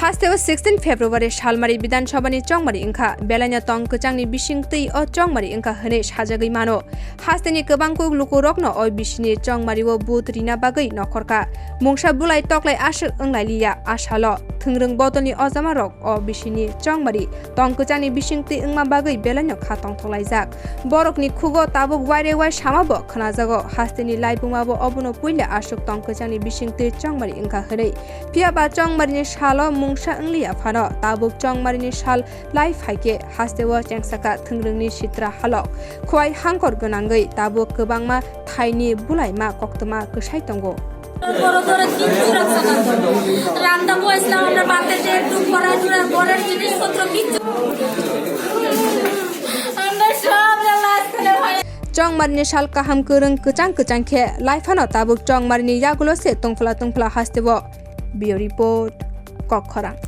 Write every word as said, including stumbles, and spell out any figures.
Hasteo sixteen February salmari Bidhan Sabhani chongmari wngkha, belaino tong kwchangni bisingtwi o chongmari wngkha hwnwi sajagwi mano. Hasteni kwbang kuk lukurokno o bisini chongmario vote rina bagwi nokhorkha. Mungsa bulai toklai aswk wnglailiya, asalo thwngrwng bodolni ojamarok o bisini chongmari tong kwchangni bisingtwi wngma bagwi belaino kha tongthoklaijak. Borokni khugo tabuk waire wai samabo khwnajago, hasteni laibumabo obono puila aswk tong kwchangni bisingtwi chongmari wngkha hwnwi. Phiyaba chongmarini salo mungsa wngliya phano, tabuk chongmarini sal lai phaikhe hasteo chengsaka thwngrwngni sitra halok. Khwai hangkor gwnangwi tabuk kwbangma thaini bulaima koktwma kwsai tongo. বড় ধরে কিচ্ছু রাখতে পারবো না। রান্না বসলাম আমরা বাড়িতে যে একটু ঘোরাঘুরা ঘরের জিনিসপত্র কিচ্ছু। আমরা সব লাস্ট করে হয়। Chongmarini sal kaham kwrwng kwchang kwchang khe lai phano tabuk chongmarini yagulo se tongphla tongphla hasteo. Bureau Report, Kokkhorang.